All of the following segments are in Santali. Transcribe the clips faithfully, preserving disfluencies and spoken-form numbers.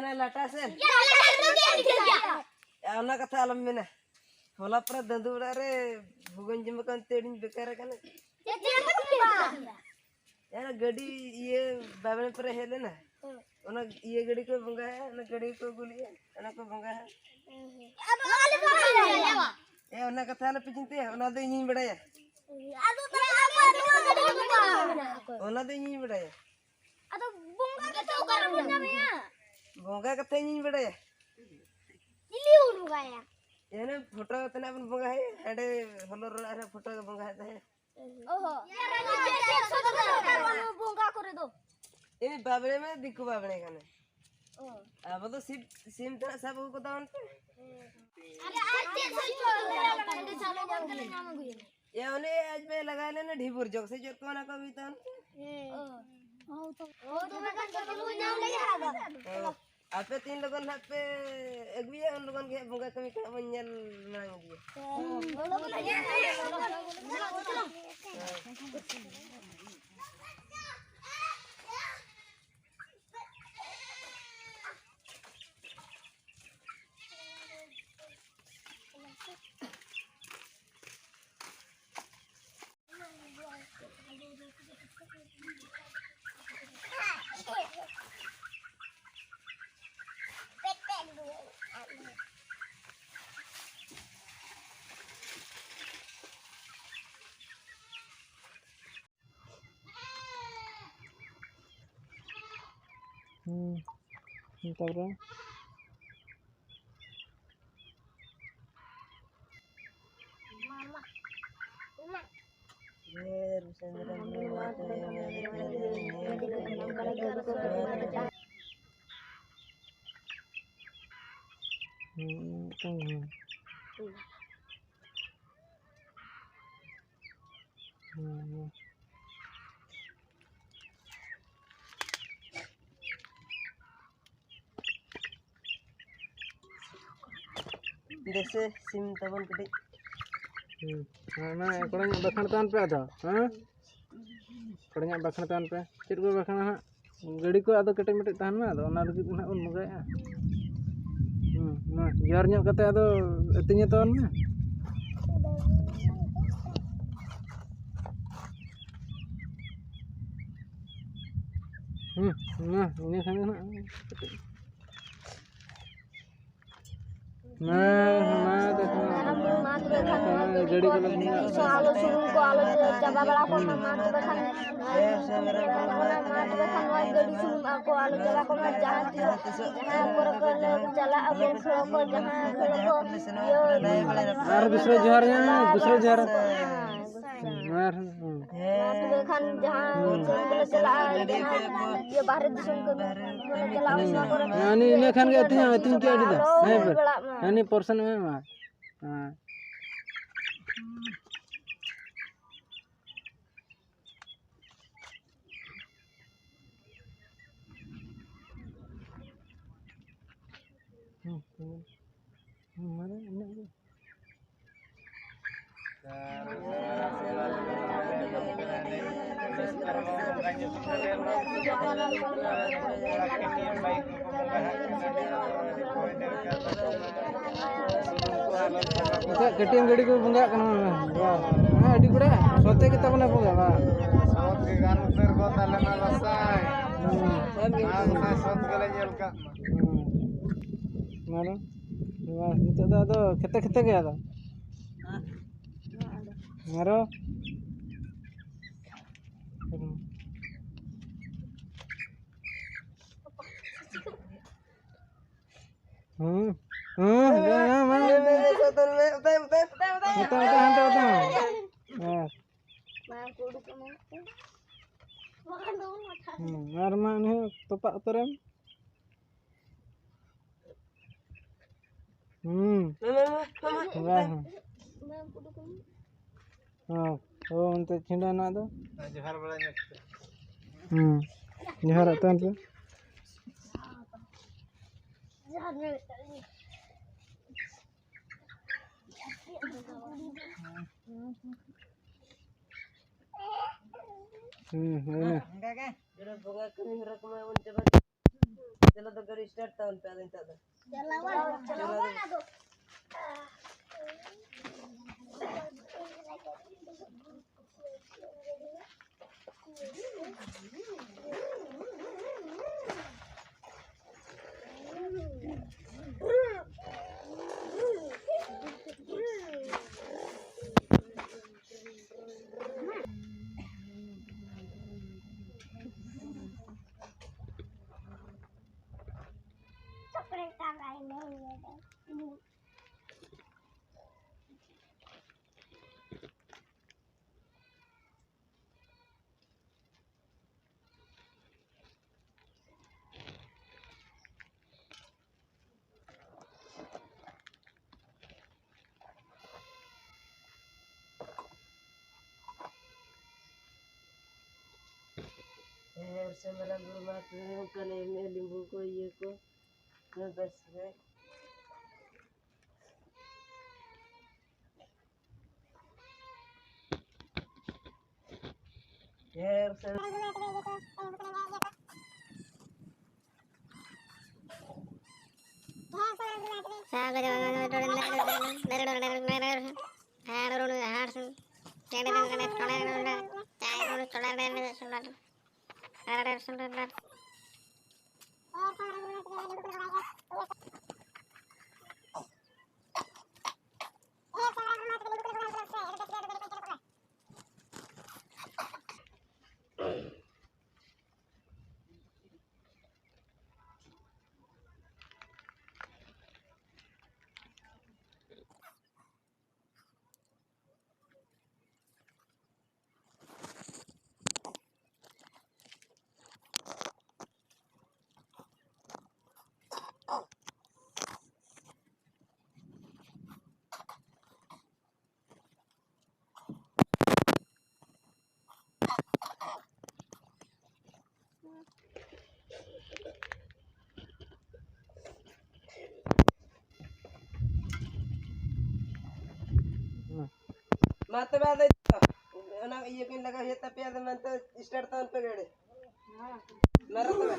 ᱚᱱᱟ ᱞᱟᱴᱟ ᱥᱮᱱ᱾ ᱮ, ᱚᱱᱟ ᱠᱟᱛᱷᱟ ᱟᱞᱚᱢ ᱢᱮᱱᱟ᱾ ᱦᱚᱞᱟ ᱯᱚᱨᱮ ᱫᱟᱹᱫᱩ ᱚᱲᱟᱜ ᱨᱮ ᱵᱷᱩᱜᱟᱹᱧ ᱡᱚᱢ ᱟᱠᱟᱱ ᱛᱮ ᱟᱹᱰᱤᱧ ᱵᱮᱠᱟᱨ ᱟᱠᱟᱱᱟ᱾ ᱮ, ᱚᱱᱟ ᱜᱟᱹᱰᱤ ᱤᱭᱟᱹ ᱵᱟᱵᱮᱱ ᱯᱚᱨᱮ ᱦᱮᱡ ᱞᱮᱱᱟ᱾ ᱚᱱᱟ ᱤᱭᱟᱹ ᱜᱟᱹᱰᱤ ᱠᱚ ᱵᱚᱸᱜᱟᱭᱟ, ᱚᱱᱟ ᱜᱟᱹᱰᱤ ᱠᱚ ᱟᱹᱜᱩ ᱞᱮᱜᱼᱟ, ᱚᱱᱟ ᱠᱚ ᱵᱚᱸᱜᱟᱭᱟ᱾ ᱮ, ᱚᱱᱟ ᱠᱟᱛᱷᱟ ᱟᱞᱚᱯᱮ ᱪᱤᱱᱛᱟᱹᱭᱟ, ᱚᱱᱟ ᱫᱚ ᱤᱧᱤᱧ ᱵᱟᱲᱟᱭᱟ᱾ ᱚᱱᱟ ᱫᱚ ᱤᱧᱤᱧ ᱵᱟᱲᱟᱭᱟ᱾ ᱟᱫᱚ ᱵᱚᱸᱜᱟ ᱜᱮᱛᱚ ᱚᱠᱟ ᱨᱮᱵᱚᱱ ᱧᱟᱢᱮᱭᱟ? ᱵᱚᱸᱜᱟ ᱠᱟᱛᱷᱟ ᱤᱧᱤᱧ ᱵᱟᱲᱟᱭᱟ᱾ ᱪᱤᱞᱤ ᱵᱚᱱ ᱵᱚᱸᱜᱟᱭᱟ? ᱮᱱᱮ ᱯᱷᱳᱴᱳ ᱛᱮᱱᱟᱜ ᱵᱚᱱ ᱵᱚᱸᱜᱟᱭᱟ, ᱦᱟᱸᱰᱮ ᱦᱚᱞᱚᱨ ᱚᱲᱟᱜ ᱨᱮ ᱯᱷᱳᱴᱳ ᱜᱮ ᱵᱚᱸᱜᱟ ᱦᱮᱡ ᱛᱟᱦᱮᱸ᱾ ᱚᱦᱚ᱾ ᱵᱚᱸᱜᱟ ᱠᱚᱨᱮ ᱫᱚ᱾ ᱮ ᱵᱟᱵᱲᱮ ᱢᱟ ᱫᱤᱠᱩ ᱵᱟᱵᱲᱮ ᱠᱟᱱᱟ᱾ ᱚ᱾ ᱟᱵᱚ ᱫᱚ ᱥᱤᱢ, ᱥᱤᱢ ᱛᱮᱱᱟᱜ ᱥᱟᱵ ᱟᱹᱜᱩ ᱠᱚ ᱛᱟᱵᱚᱱ ᱯᱮ᱾ ᱟᱨ ᱪᱮᱫ ᱥᱚᱡᱽ ᱠᱚ ᱟᱹᱜᱩᱭᱟ? ᱚᱸᱰᱮ ᱪᱟᱞᱟᱣ ᱠᱟᱛᱮ ᱞᱮ ᱧᱟᱢ ᱟᱹᱜᱩᱭᱟ᱾ ᱮ, ᱚᱱᱮ ᱟᱡ ᱯᱮ ᱞᱟᱜᱟᱣ ᱞᱮᱱᱟ ᱰᱷᱤᱵᱩᱨ ᱡᱚᱜ ᱥᱮ ᱪᱮᱫ ᱠᱚ ᱚᱱᱟ ᱠᱚ ᱟᱹᱜᱩᱭ ᱛᱟᱵᱚᱱ ᱯᱮ᱾ ᱦᱮᱸ᱾ ᱚ᱾ ᱚ, ᱛᱚᱵᱮ ᱠᱷᱟᱱ ᱪᱚᱞᱚ ᱵᱚᱱ ᱧᱟᱢ ᱞᱮᱜᱮ ᱦᱟᱸᱜ ᱟᱫᱚ᱾ ᱦᱮᱸ᱾ ᱟᱯᱮ ᱛᱤᱱ ᱞᱚᱜᱚᱱ ᱦᱟᱸᱜ ᱯᱮ ᱟᱹᱜᱩᱭᱟ, ᱩᱱ ᱞᱚᱜᱚᱱ ᱜᱮ ᱦᱟᱸᱜ ᱵᱚᱸᱜᱟ ᱠᱟᱹᱢᱤ ᱠᱚ ᱦᱟᱸᱜ ᱵᱚᱱ ᱧᱮᱞ ᱢᱟᱲᱟᱝ ᱤᱫᱤᱭᱟ᱾ ᱦᱮᱸ᱾ ᱪᱚᱞᱚ, ᱪᱚᱞᱚ᱾ ᱦᱩᱸ, ᱛᱟᱯᱚᱨᱮ? ᱦᱩᱸ, ᱦᱩᱸ᱾ ᱦᱩᱸ, ᱦᱩᱸ᱾ ᱫᱮᱥᱮ ᱥᱤᱢ ᱛᱟᱵᱚᱱ ᱠᱟᱹᱴᱤᱡ᱾ ᱦᱩᱸ᱾ ᱦᱮᱸ, ᱢᱟ ᱠᱚᱲᱟ ᱧᱚᱜ ᱵᱟᱠᱷᱟᱱ ᱛᱟᱵᱚᱱ ᱯᱮ ᱟᱫᱚ, ᱦᱮᱸ? ᱠᱚᱲᱟ ᱧᱚᱜ ᱵᱟᱠᱷᱟᱱ ᱛᱟᱵᱚᱱ ᱯᱮ᱾ ᱪᱮᱫ ᱠᱚ ᱵᱟᱠᱷᱟᱱᱟ ᱦᱟᱸᱜ? ᱜᱟᱹᱰᱤ ᱠᱚ ᱟᱫᱚ ᱠᱮᱴᱮᱡ ᱢᱮᱴᱮᱡ ᱛᱟᱦᱮᱱ ᱢᱟ, ᱟᱫᱚ ᱚᱱᱟ ᱞᱟᱹᱜᱤᱫ ᱫᱚ ᱱᱟᱦᱟᱜ ᱵᱚᱱ ᱵᱚᱸᱜᱟᱭᱮᱫᱼᱟ᱾ ᱦᱩᱸ, ᱢᱟ ᱡᱚᱦᱟᱨ ᱧᱚᱜ ᱠᱟᱛᱮ ᱟᱫᱚ ᱟᱹᱛᱤᱧ ᱛᱟᱵᱚᱱ ᱢᱮ᱾ ᱦᱩᱸ, ᱢᱟ ᱤᱱᱟᱹ ᱠᱷᱟᱱ ᱜᱮ ᱱᱟᱦᱟᱜ᱾ ᱢᱟ, ᱢᱟ, ᱛᱚᱵᱮ ᱠᱷᱟᱱ ᱜᱟᱹᱰᱤ ᱠᱚ ᱞᱟᱹᱜᱤᱫ ᱟᱞᱚ ᱥᱩᱱᱩᱢ ᱠᱚ ᱟᱞᱚ ᱪᱟᱵᱟ ᱵᱟᱲᱟ ᱠᱚᱜ ᱢᱟ, ᱢᱟ, ᱛᱚᱵᱮ ᱠᱷᱟᱱ ᱚᱱᱟ ᱢᱟ ᱛᱚᱵᱮ ᱠᱷᱟᱱ ᱱᱚᱣᱟ ᱜᱟᱹᱰᱤ ᱥᱩᱱᱩᱢ ᱟᱠᱚ ᱟᱞᱚ ᱪᱟᱵᱟ ᱠᱚᱜ ᱢᱟ, ᱡᱟᱦᱟᱸ ᱛᱤᱥ ᱡᱟᱦᱟᱸ ᱠᱚᱨᱮ ᱠᱚ ᱪᱟᱞᱟᱜ ᱟᱵᱚᱱ ᱠᱷᱮᱞ ᱠᱚ, ᱡᱟᱦᱟᱸ ᱠᱷᱮᱞ ᱠᱚ ᱤᱭᱟᱹ ᱟᱨ ᱫᱩᱥᱨᱟ ᱡᱚᱦᱟᱨ ᱧᱟ, ᱫᱩᱥᱨᱟ ᱡᱚᱦᱟᱨ᱾ ᱟᱨ, ᱦᱩᱸ᱾ ᱢᱟ ᱛᱚᱵᱮ ᱠᱷᱟᱱ ᱡᱟᱦᱟᱸ ᱦᱩᱸ᱾ ᱥᱮᱱ ᱠᱚᱞᱮ ᱪᱟᱞᱟᱜᱼᱟ, ᱡᱟᱦᱟᱸ ᱤᱭᱟᱹ ᱵᱟᱦᱨᱮ ᱫᱤᱥᱚᱢ ᱠᱟᱹᱢᱤ ᱠᱚᱞᱮ ᱪᱟᱞᱟᱜᱼᱟ, ᱦᱩᱸ᱾ ᱚᱱᱟ ᱠᱚᱨᱮ ᱦᱮᱸ, ᱤᱱᱟᱹ ᱠᱷᱟᱱ ᱜᱮ ᱟᱹᱛᱤᱧ ᱦᱚᱸ ᱟᱹᱛᱤᱧ ᱠᱮᱫ ᱟᱹᱰᱤ ᱫᱚ᱾ ᱟᱞᱚ ᱦᱮᱸ, ᱦᱩᱭ ᱵᱟᱲᱟᱜ ᱢᱟ᱾ ᱦᱟᱹᱱᱤ ᱯᱚᱨᱥᱮᱱ ᱮᱢ ᱮᱢᱟ᱾ ᱦᱮᱸ᱾ ᱦᱩᱸ, ᱦᱩᱸ᱾ ᱦᱩᱸ, ᱢᱟᱱᱮ ᱤᱱᱟᱹᱜ ᱜᱮ᱾ ᱱᱤᱛᱚᱜ ᱠᱮ ᱴᱤ ᱮᱢ ᱜᱟᱹᱰᱤ ᱠᱚ ᱵᱚᱸᱜᱟᱜ ᱠᱟᱱᱟ᱾ ᱵᱟᱦ᱾ ᱦᱮᱸ, ᱟᱹᱰᱤ ᱵᱮᱲᱟ ᱥᱚᱛᱮ ᱜᱮ ᱛᱟᱵᱚᱱᱟ ᱵᱚᱸᱜᱟ, ᱵᱟᱦ᱾ ᱥᱚᱛ ᱜᱮ ᱜᱟᱱ ᱩᱛᱟᱹᱨ ᱠᱚ ᱛᱟᱞᱮ ᱢᱟ ᱜᱚᱸᱥᱟᱭ᱾ ᱦᱩᱸ᱾ ᱢᱟ ᱜᱚᱸᱥᱟᱭ ᱥᱚᱛ ᱜᱮᱞᱮ ᱧᱮᱞ ᱠᱟᱜ ᱢᱟ᱾ ᱦᱩᱸ᱾ ᱢᱟᱨᱚ᱾ ᱵᱟᱦ, ᱱᱤᱛᱚᱜ ᱫᱚ ᱟᱫᱚ ᱠᱷᱮᱛᱮ ᱠᱷᱮᱛᱮ ᱜᱮ ᱟᱫᱚ᱾ ᱢᱟᱨᱚ᱾ ᱦᱩᱸ᱾ ᱦᱩᱸ, ᱦᱩᱸ, ᱦᱟᱱᱛᱮ, ᱦᱟᱱᱛᱮ, ᱦᱟᱱᱛᱮ᱾ ᱦᱮᱸ᱾ ᱦᱩᱸ, ᱟᱨ ᱢᱟ ᱩᱱᱤ ᱦᱚᱸ ᱛᱚᱯᱟᱜ ᱩᱛᱟᱹᱨᱮᱢ᱾ ᱦᱩᱸ᱾ ᱵᱟᱦ᱾ ᱦᱚᱸ, ᱚ, ᱚᱱᱛᱮ ᱪᱷᱤᱸᱰᱟ ᱱᱚᱣᱟ ᱫᱚ᱾ ᱡᱚᱦᱟᱨ ᱵᱟᱲᱟ ᱧᱚᱜ ᱠᱟᱛᱮ᱾ ᱦᱩᱸ᱾ ᱡᱚᱦᱟᱨᱚᱜ ᱛᱟᱵᱚᱱ ᱯᱮ᱾ ᱦᱩᱸ, ᱦᱩᱭᱱᱟ᱾ ᱚᱱᱠᱟ ᱜᱮ᱾ ᱡᱚᱱᱚᱜ ᱵᱚᱸᱜᱟ ᱠᱟᱹᱢᱤ ᱦᱚᱨᱟ ᱠᱚᱢᱟ ᱵᱚᱱ ᱪᱟᱵᱟ ᱠᱮᱫ᱾ ᱪᱚᱞᱚ ᱫᱚ ᱜᱟᱹᱰᱤ start ᱛᱟᱵᱚᱱ ᱯᱮ ᱟᱫᱚ ᱱᱤᱛᱚᱜ ᱫᱚ᱾ ᱪᱟᱞᱟᱣ ᱵᱟᱝ ᱪᱟᱞᱟᱣ ᱵᱟᱝ ᱟᱫᱚ᱾ ᱦᱮᱸ, ᱥᱮᱸᱫᱽᱨᱟ ᱵᱩᱨᱩ ᱢᱟ ᱛᱚᱵᱮ ᱚᱱᱠᱟ ᱞᱮ ᱮᱢᱮᱜᱼᱟ, ᱞᱤᱵᱩ ᱠᱚ, ᱤᱭᱟᱹ ᱠᱚ, ᱵᱮᱥ ᱜᱮ᱾ ᱦᱮᱸ, ᱥᱮ- ᱢᱟ ᱛᱚᱵᱮ ᱟᱫᱚ ᱚᱱᱟ ᱤᱭᱟᱹ ᱠᱤᱱ ᱞᱟᱜᱟᱣ ᱦᱩᱭᱩᱜ ᱛᱟᱯᱮᱭᱟ, ᱟᱫᱚ ᱢᱮᱱᱛᱮ ᱥᱴᱟᱨᱴ ᱛᱟᱵᱚᱱ ᱯᱮ ᱜᱟᱹᱰᱤ᱾ ᱢᱟᱨᱟ ᱛᱚᱵᱮ᱾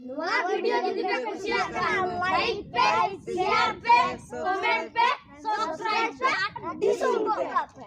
ᱱᱚᱣᱟ ᱵᱷᱤᱰᱤᱭᱳ ᱡᱩᱫᱤ ᱯᱮ ᱠᱩᱥᱤᱭᱟᱜ ᱠᱷᱟᱱ, ᱞᱟᱭᱤᱠ ᱯᱮ, ᱥᱮᱭᱟᱨ ᱯᱮ, ᱠᱚᱢᱮᱱᱴ ᱯᱮ, ᱥᱟᱵᱥᱠᱨᱟᱭᱤᱵ ᱯᱮ ᱟᱨ ᱰᱤᱥᱚᱱ ᱜᱚᱫ ᱠᱟᱜ ᱯᱮ᱾